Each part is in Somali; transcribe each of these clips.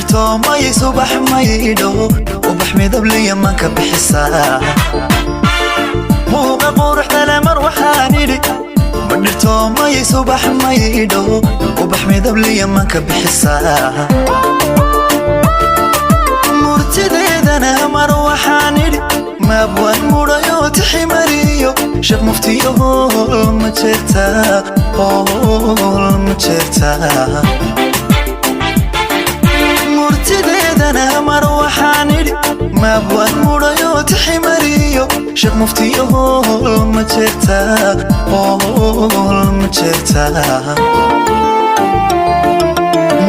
Dhirto may subax maydho, ubax midabliya manka bixisaa. Muuqa quruxdale mar waxaan idhi, ma dhirto may subax maydho, ubax midabliya manka bixisaa. Murtideedana mar waxaan idhi, maabwaan mudhayo tiximariyo, sheekh muftiyo hool ma jeertaa, hool ma jeertaa. Murtideedana mar waxaan idhi, maabwaan mudhayo tiximariyo, sheekh muftiyo hool ma jeertaa, hool ma jeertaa.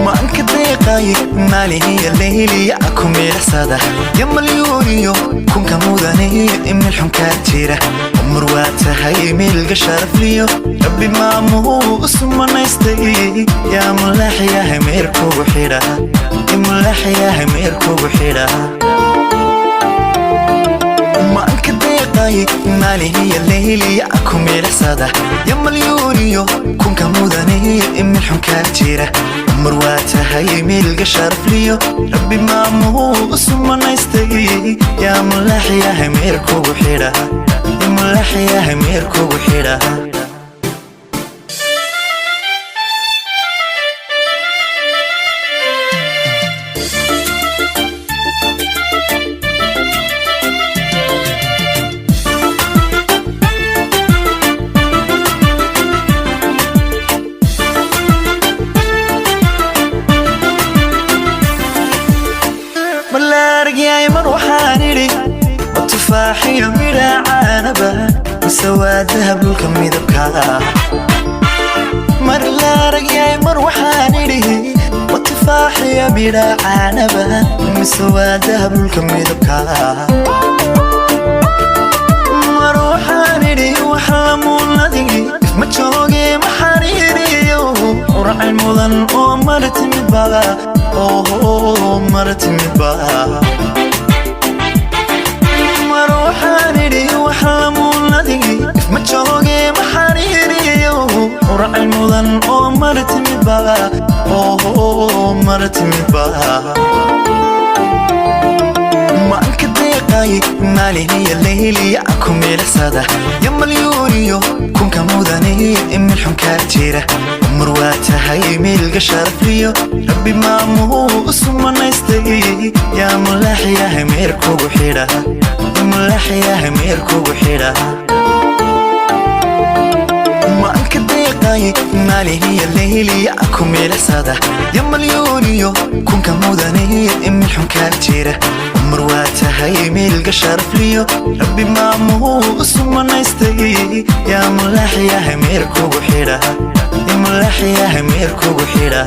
Maanka deeqay maalihiya leyliya ku milacsada, ya malyuuniyo kunka mudane imil xunkaa jira. Umar waa tahay meelga sharafliyo, rabbi maamuu sumanaystay. Yaa mulaaxyahay meer kugu xidha, mulaaxyahay meer kugu xidha. Maanka deeqay maalihiya leyliya ku milacsada, ya malyuuniyo kunka mudane imil xunkaa jira. Umar waa tahay meelga sharafliyo, rabbi maamuu sumanaystay. Yaa mulaaxyahay meer kugu xidha, mulaaxyahay meer kugu xidha. Malaargyay mar waxaan idhi, ma tufaaxiyo midha caanaba, mise waa dahab dhulka midabka. Mar laaragyay mar waxaan idhi, ma tufaaxiyo midha caanaba, mise waa dahab dhulka midabka. Mar waxaan idhi, wax lamuunadigi ma jooge, ma xariiriyo uracay mudan oo mar timidba, oo mar timidba. Mar waxaan idhi, wax lamuunadigi ma jooge, ma xariiriyo uracay mudan oo mar timidba, oo mar timidba. Maanka deeqay maalihiya leyliya ku milacsada, ya malyuuniyo kunka mudane imil xunkaa jira. Umar waa tahay meelga sharafliyo, rabbi maamuu sumanaystay. Yaa mulaaxyahay meer kugu xidha, mulaaxyahay meer kugu xidha. Maanka deeqay maalihiya leyliya ku milacsada, ya malyuuniyo kunka mudane imil xunkaa jira. Umar waa tahay meelga sharafliyo, rabbi maamuu sumanaystay. Yaa mulaaxyahay meer kugu xidha, mulaaxyahay meer kugu xidha.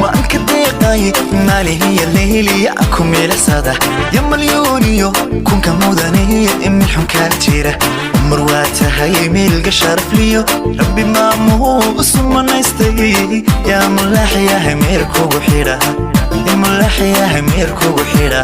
Maanka deeqay maalihiya leyliya ku milacsada, ya malyuuniyo kunka mudane imil xunkaa jira. Umar waa tahay meelga sharafliyo, rabbi maamuu sumanaystay. Yaa mulaaxyahay meer kugu xidha, mulaaxyahay meer kugu xidha.